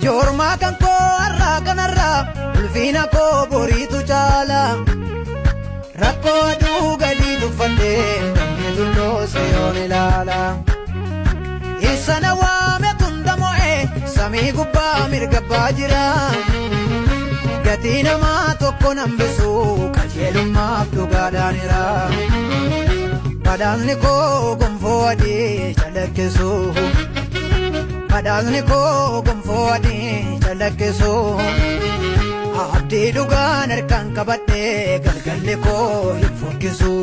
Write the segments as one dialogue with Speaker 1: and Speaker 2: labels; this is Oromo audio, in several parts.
Speaker 1: Joormaa kan koo har'aa kanarraa ulfina koo boriitu caala. Rakkoo aduu gadii tuffadhee damee tulluu siyoon ilaala. Isa na waame tunda mo'ee samii gubbaa mirga abbaa jira. Gatii namaa tokko nambisu qajeelummaaf dhugaadhaanira. Badhaasni koo gonfoo adii calaqqisu. Badhaasni koo gonfoo adii calaqqisu. Abdii dhugaan harkaan qabadhee galgalli koo hin fokkisu.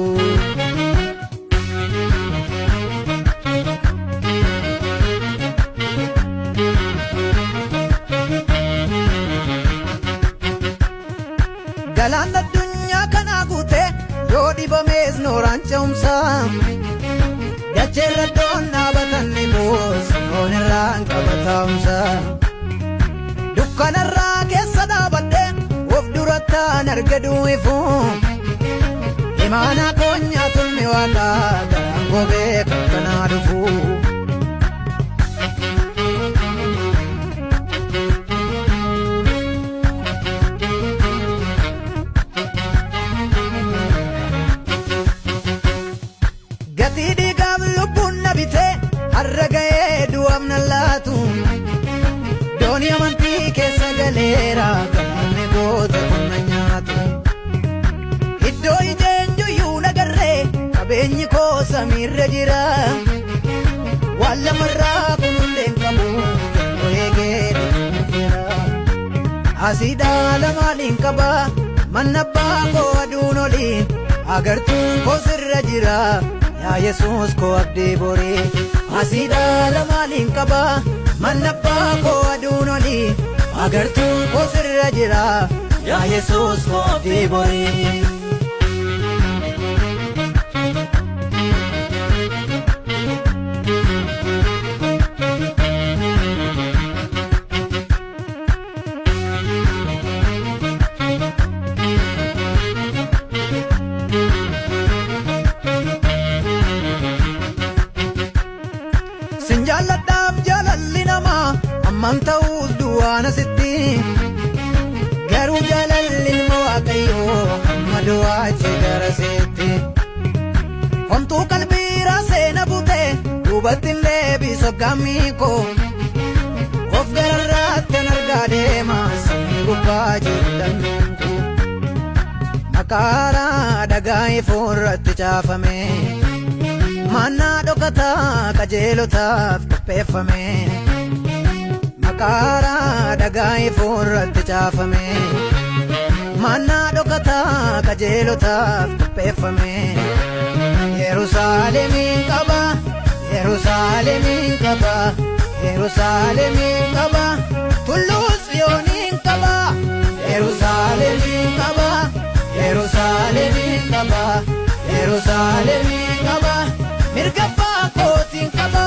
Speaker 1: Galaan addunyaa kanaa guutee yoo dhibamees nooraan ce'umsa. Dacheerra iddoon dhaabatan ni buusu irraan qabataa'umsa. Dukkanarraa keessa dhaabadhee of durattaan arga du'ifu. Imaanaa koonyaa tulmi waaqaa garaan gobee kakkanaa dhufu. Gatii dhiigaaf lubbuun na bitee har'a ga'ee du'aaf na laatu. Doonii amantii keessa galeera galaanni goota kun na nyaatu. Iddoo ijeenjuyyuu nagarree qabeenyi koo samiirra jira. Waan lafarraa kun hundeen qabu yeroo eegee dhufuufeera. Asii dhaala maaliin qaba manna abbaa koo aduun olii agartuun koo sirra jira. Yaa Yesuus koo abdii borii asii dhaala maaliin qaba manna abbaa koo aduun olii agartuun koo sirra jira. Yaa Yesuus koo abdii borii. Sin jaalladhaaf jaalalli namaa hammam ta'us du'aan asitti. Garuu jaalalli ilma waaqayyoo hamma du'aachi gara seetti. Homtuu qalbii raasee na bute duubatti hin deebisu aggaamii koo. Of gararraatti an argaa deema samii gubbaa jiru lammiin koo. Maqaaraa dhagaa ifuurratti caafame. Mannaa dhokataa qajeelotaaf qopheeffame. Maqaaraa dhagaa ifuurratti caafame. Mannaa dhokataa qajeelotaaf qopheeffame. Yerusaalemiin qaba, Yerusaalemiin qaba, Yerusaalemiin qaba, tulluu Tsiyooniin qaba. Yerusaalemiin qaba, Yerusaalemiin qaba, Yerusaalemiin qaba, mirga abbaa kootiin qaba.